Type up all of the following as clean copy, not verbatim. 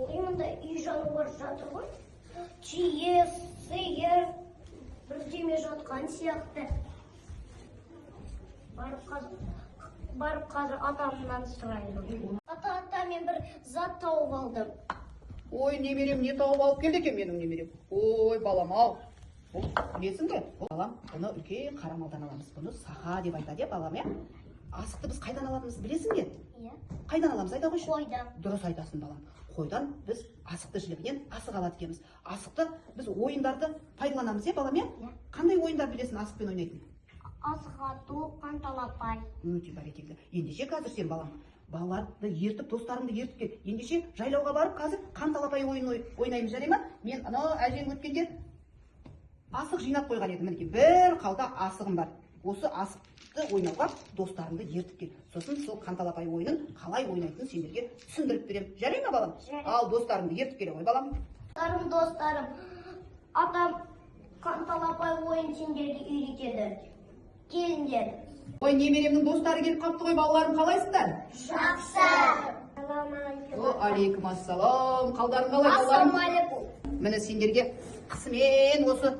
Ой, мында үй жануар жатыр ғой. Түйе, сиыр, бірдеме жатқан сияқты. Барып қазір, барып қазір атамнан сұраймын. Ата, ата, мен бір зат тауып алдым. Ой, немерем не тауып алып келді екен менің немерем? Ой, балам ау. Бұл білесің бе? Балам, бұны үлкен қара малдан аламыз. Бұны сақа деп айтады, иә, балам, иә? Асықты біз қайдан алатынымызды білесің бе? Иә. Қайдан аламыз, айта қойшы. Қойдан. Дұрыс айтасың, балам. Қойдан біз асықты жілігінен асық алады екенбіз. Асықты біз ойындарды пайдаланамыз, иә, балам, иә? Иә. Қандай ойындар білесің асықпен ойнайтын? Асық ату, қанталапай. Өте бәрекелді. Ендеше қазір сен, балам, балаларды ертіп, достарыңды ертіп кел. Ендеше жайлауға барып қазір қанталапай ойын ойнаймыз, жарай ма? Мен анау әжең өткенде асық жинап қойған едім. Мінекей бір қалта асығым бар. Осы асықты ойнауға достарыңды ертіп кел. Сосын сол қанталапай ойынын қалай ойнайтынын сендерге түсіндіріп беремін. Жарай ма, балам? Жарайды. Ал достарыңды ертіп келе ғой, балам. Достарым, достарым, атам қанталапай ойын сендерге үйретеді. Келіңдер. Ой, немеремнің достары келіп қапты ғой, балаларым, қалайсыздар? Жақсы. Ассалаумағалейкум. О, алейкум ассалам. Қалдарың қалай, балаларым? Ассалаумағалейкум. Міне сендерге қысымен осы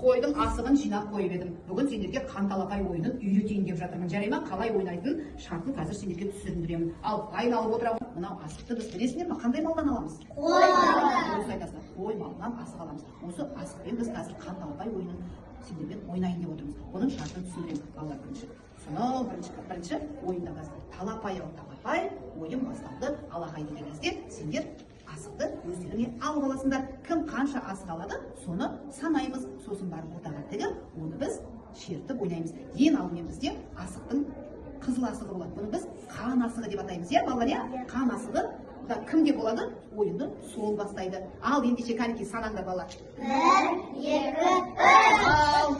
қойдың асығын жинап қойып едім. Бүгін сендерге қанталапай ойынын үйретейін деп жатырмын. Жарай ма? Қалай ойнайтынын шартын қазір сендерге түсіндіремін. Ал айналып отыра ғой. Мынау асықты біз білесіңдер ме, қандай малдан аламыз? Қой малдан. Дұрыс айтасыңдар. Қой малынан асық аламыз. Осы асықпен біз қазір қанталапай ойынын сендермен ойнайын деп отырмыз. Бұның шартын түсіндіремін. Балалар, бірінші. Сонау бірінші ойында қазір талапай ау талапай ойын басталды. Алақай деген кезде сендер асықты өздеріңе алып аласыңдар. Кім қанша асық алады, соны санаймыз. Сосын барып ортаға тігіп, оны біз шертіп ойнаймыз. Ең алдымен бізде асықтың қызыл асығы болады. Бұны біз қан асығы деп атаймыз, иә, балалар, иә? Қан асығы да кімде болады? Ойынды сол бастайды. Ал ендеше кәнекей санаңдар, балалар. 1, 2, 3. Ал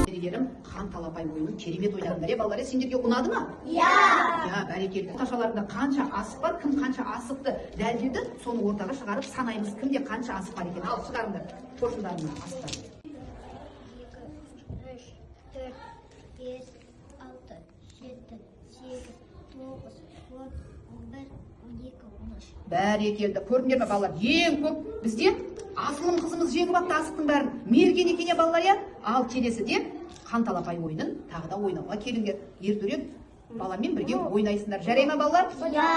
немерелерім қан талапай ойынын керемет ойнадыңдар, иә, балалар, иә? Сендерге ұнады ма? Иә. Иә, бәрекелді. Қашаларында қанша асық бар, кім қанша асықты дәлдеді, соны ортаға шығарып санаймыз, кімде қанша асық бар екен. Ал шығарыңдар қоржындарыңа асықтарды. 2, 3, 4, 5, 6, 7, 8, 9, 10, 11, 12, 13. Бәрекелді. Көрдіңдер ме, балалар? Ең көп бізде Асылым қызымыз жеңіп алыпты асықтың бәрін. Мерген екен, иә, балалар, иә? Ал келесіде қанталапай ойынын тағы да ойнауға келіңдер. Ертерек баламен бірге ойнайсыңдар. Жарай ма, балалар? Иә.